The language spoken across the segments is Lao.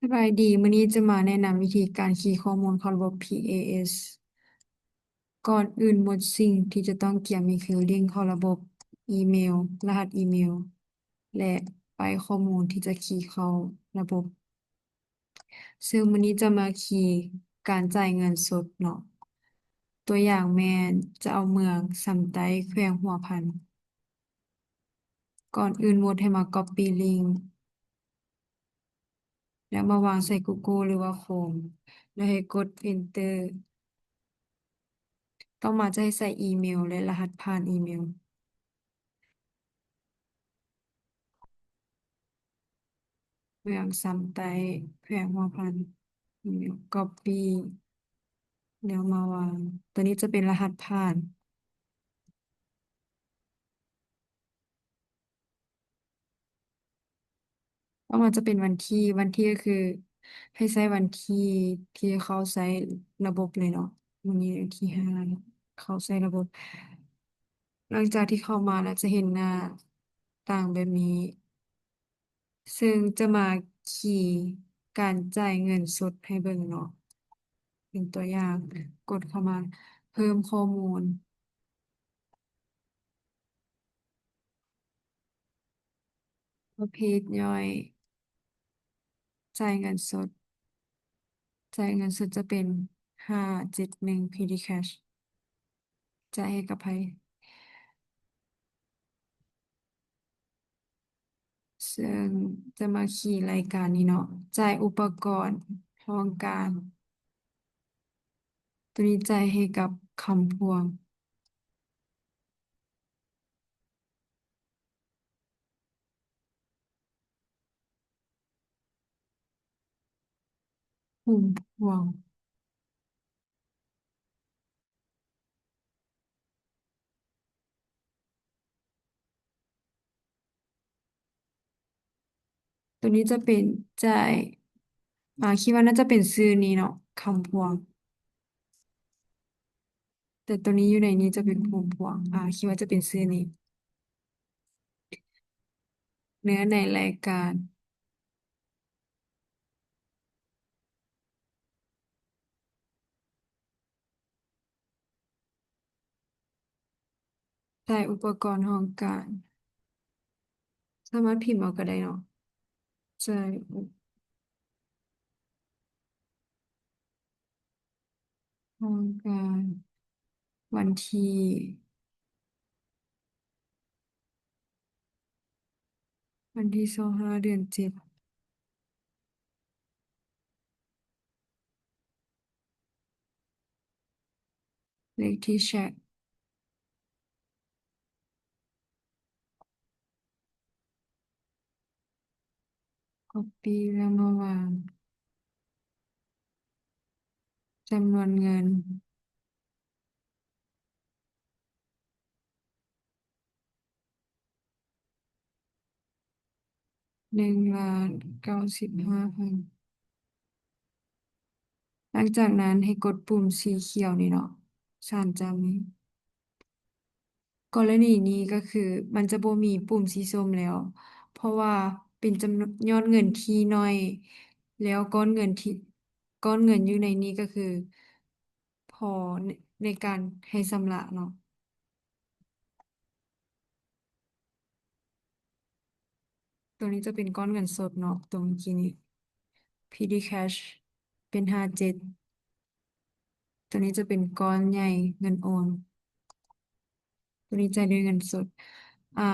ສະບາຍດີ, ມື້ນີ້ຈະມາແນະນຳວິທີການຄີຂໍ້ມູນເຂົ້າລະບົບ ພີ ເອ ເອສ. ກ່ອນອື່ນໝົດສິ່ງທີ່ຈະຕ້ອງກຽມມີຄືລິ້ງເຂົ້າລະບົບ, ອີເມວ, ລະຫັດອີເມວ ແລະ ໄຟລ໌ຂໍ້ມູນທີ່ຈະຄີເຂົ້າລະບົບ. ເຊິ່ງມື້ນີ້ຈະມາຄີການຈ່າຍເງິນສົດເນາະ. ຕົວຢ່າງແມ່ນຈະເອົາເມືອງຊຳໃຕ້ ແຂວງຫົວພັນ. ກ່ອນອື່ນໝົດໃຫ້ມາກັອບປີ້ລິ້ງ ແລ້ວມາວາງໃສ່ກູໂກ ຫຼືວ່າໂຄຣມ ແລ້ວໃຫ້ກົດເອັນເຕີ. ຕໍ່ມາຈະໃຫ້ໃສ່ອີເມວ ແລະ ລະຫັດຜ່ານອີເມວ. ເມືອງຊຳໃຕ້ ແຂວງຫົວພັນ ກັອບປີ້ ແລ້ວມາວາງ. ຕົວນີ້ຈະເປັນລະຫັດຜ່ານ. ຕໍ່ມາຈະເປັນວັນທີ, ວັນທີກໍຄືໃຫ້ໃສ່ວັນທີທີ່ເຂົ້າໃຊ້ລະບົບເລີຍເນາະ. ມື້ນີ້ວັນທີຫ້າ ເຂົ້າໃຊ້ລະບົບ. ຫຼັງຈາກທີ່ເຂົ້າມາແລ້ວຈະເຫັນໜ້າຕ່າງແບບນີ້. ເຊິ່ງຈະມາຄີການຈ່າຍເງິນສົດໃຫ້ເບິ່ງເນາະ. ເປັນຕົວຢ່າງ, ກົດເຂົ້າມາເພີ່ມຂໍ້ມູນ. ປະເພດຍ່ອຍ, ຈ່າຍເງິນສົດ. ຈ່າຍເງິນສົດຈະເປັນຫ້າເຈັດໜຶ່ງ ພີດີແຄຊ. ຈ່າຍໃຫ້ກັບໃຜ? ເຊິ່ງຈະມາຄີລາຍການນີ້ເນາະ, ຈ່າຍອຸປະກອນຫ້ອງການ. ໂຕນີ້ຈ່າຍໃຫ້ກັບຄຳພວງ. ພຸ້ມພວງ. ໂຕນີ້ຈະເປັນ ຈ່າຍ ອາ ຄິດວ່າໜ້າຈະເປັນຊື່ນີ້ເນາະ, ຄຳພວງ. ແຕ່ໂຕນີ້ຢູ່ໃນນີ້ຈະເປັນພູມພວງ. ອາ ຄິດວ່າຈະເປັນຊື່ນີ້. ເນື້ອໃນລາຍການ. ໃສ່ອຸປະກອນຫ້ອງການ. ສາມາດພິມເອົາກໍໄດ້ເນາະ. ໃສ່ອຸ ຫ້ອງການ ວັນທີ ວັນທີຊາວຫ້າ ເດືອນເຈັດ ເລກທີ່ແຊັດ. ກັອບປີ້ແລ້ວມາວາງ. ຈຳນວນເງິນ ໜຶ່ງລ້ານເກົ້າສິບຫ້າພັນ. ຫຼັງຈາກນັ້ນໃຫ້ກົດປຸ່ມສີຂຽວນີ້ເນາະ, ສາມຈ້ຳນີ້. ກໍລະນີນີ້ກໍຄືມັນຈະບໍ່ມີປຸ່ມສີສົ້ມແລ້ວ, ເພາະວ່າເປັນຈຳນວນ ຍອດເງິນທີ່ໜ້ອຍ, ແລ້ວກ້ອນເງິນທີ່ ກ້ອນເງິນຢູ່ໃນນີ້ກໍຄືພໍໃນ ໃນການໃຫ້ຊຳລະເນາະ. ໂຕນີ້ຈະເປັນກ້ອນເງິນສົດເນາະ, ໂຕເມື່ອກີ້ນີ້ ພີດີແຄຊ ເປັນຫ້າເຈັດ. ໂຕນີ້ຈະເປັນກ້ອນໃຫຍ່ເງິນໂອນ. ໂຕນີ້ຈ່າຍດ້ວຍເງິນສົດ. ອາ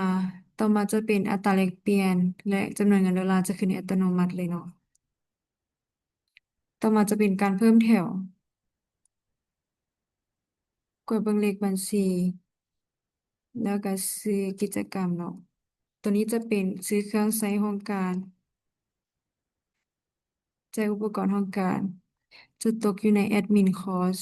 ຕໍ່ມາຈະເປັນອັດຕາແລກປ່ຽນ ແລະ ຈຳນວນເງິນໂດລາຈະຂຶ້ນໃນອັດຕະໂນມັດເລີຍເນາະ. ຕໍ່ມາຈະເປັນການເພີ່ມແຖວ. ກວດເບິ່ງເລກບັນຊີ ແລ້ວກະຊື່ກິດຈະກຳເນາະ. ໂຕນີ້ຈະເປັນຊື່ເຄື່ອງໃຊ້ຫ້ອງການ, ໃຊ້ອຸປະກອນຫ້ອງການ, ຈະຕົກຢູ່ໃນແອັດມິນຄອສ.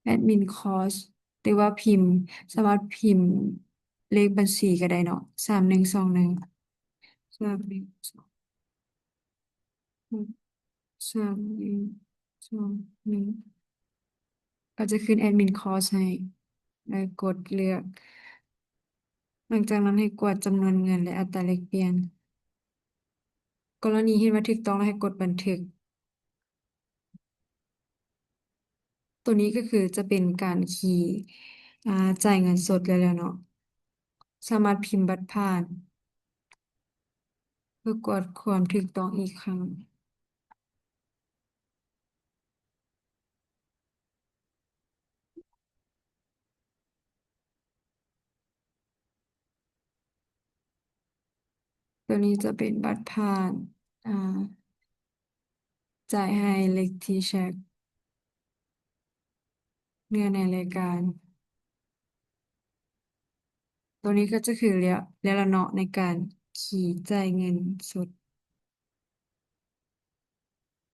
ແອັດມິນຄອສ ຫຼືວ່າພິມ ສາມາດພິມເລກບັນຊີກໍໄດ້ເນາະ, ສາມໜຶ່ງສອງໜຶ່ງ ສາມໜຶ່ງສອງໜຶ່ງ ສາມໜຶ່ງສອງໜຶ່ງ ກໍຈະຂຶ້ນແອັດມິນຄອສໃຫ້. ແລ້ວກົດເລືອກ. ຫຼັງຈາກນັ້ນໃຫ້ກວດຈຳນວນເງິນ ແລະ ອັດຕາແລກປ່ຽນ. ກໍລະນີເຫັນວ່າຖືກຕ້ອງແລ້ວໃຫ້ກົດບັນທຶກ. ໂຕນີ້ກໍຄືຈະເປັນການຄີ ອາ ຈ່າຍເງິນສົດແລ້ວເນາະ. ສາມາດພິມບັດຜ່ານ ເພື່ອກວດຄວາມຖືກຕ້ອງອີກຄັ້ງ. ໂຕນີ້ຈະເປັນບັດຜ່ານ ອາ ຈ່າຍໃຫ້ເລກທີແຊັກ ເນື້ອໃນລາຍການ. ໂຕນີ້ກໍຈະຄືແລ້ວ ແລ້ວລະເນາະ ໃນການຂີ່ຈ່າຍເງິນສົດ.